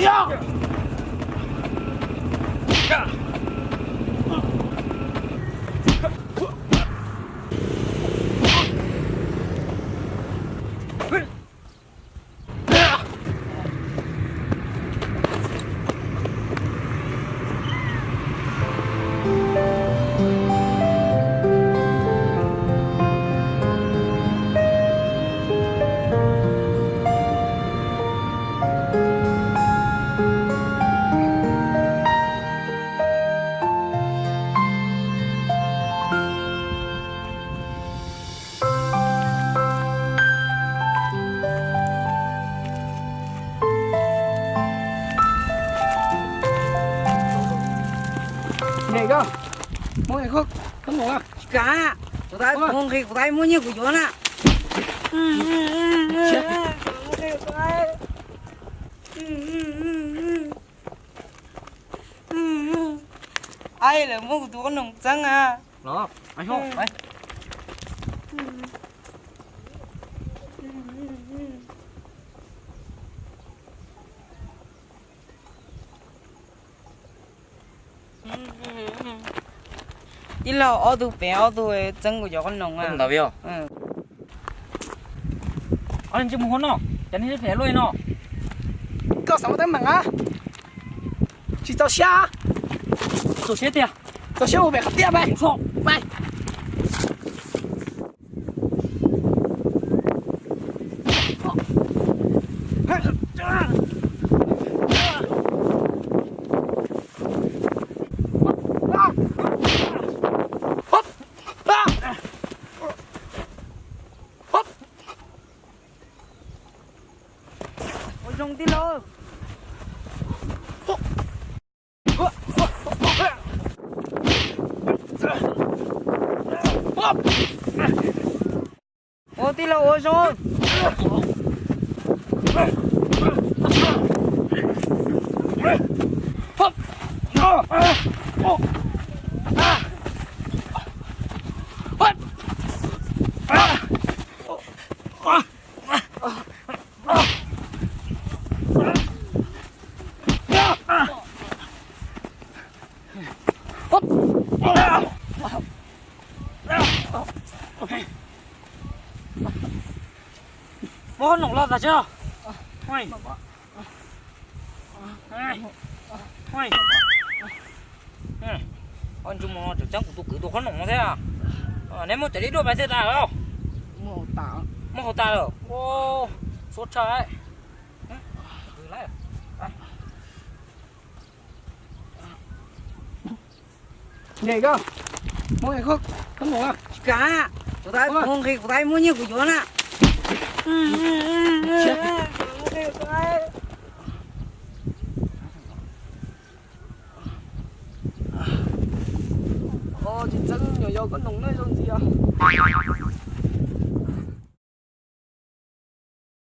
Niam, koj muab khob noom. Tsis kam, kuv tab, kuv nqhis kuv tab muab nyiaj kuv yuav na. Ai, lawv muab kuv tus khob noom txeeb a. Tij laug, ob tug pem ob tug txeeb kuv cov khob noom a. Ntawd yog. Ob leeg ntsej muag huab no, cas nej phem luaj li no? Koj xav muaj teeb meem a? Tsis txaus siab. Txaus siab tiag. Txaus siab mus pem qhov tiaj peb. Ua zoo tij laug. Ua tij laug ua zoo. Muab khob noom los tas tso. Ob ntsej muag no tseem txeeb kuv tus kwv tus khob noom no thiab. Neb muab cov li duaj pais thiaj tas lawm. Muab hauv tas lawm. Ua, txhua tshaj. Niam, koj muab khob noom. Tsis kam, kuv tab, kuv nqhis kuv tab muab nyiaj kuv yuav na. Tsis txeeb, nyuam yaus khob noom no zoo ntxiv os.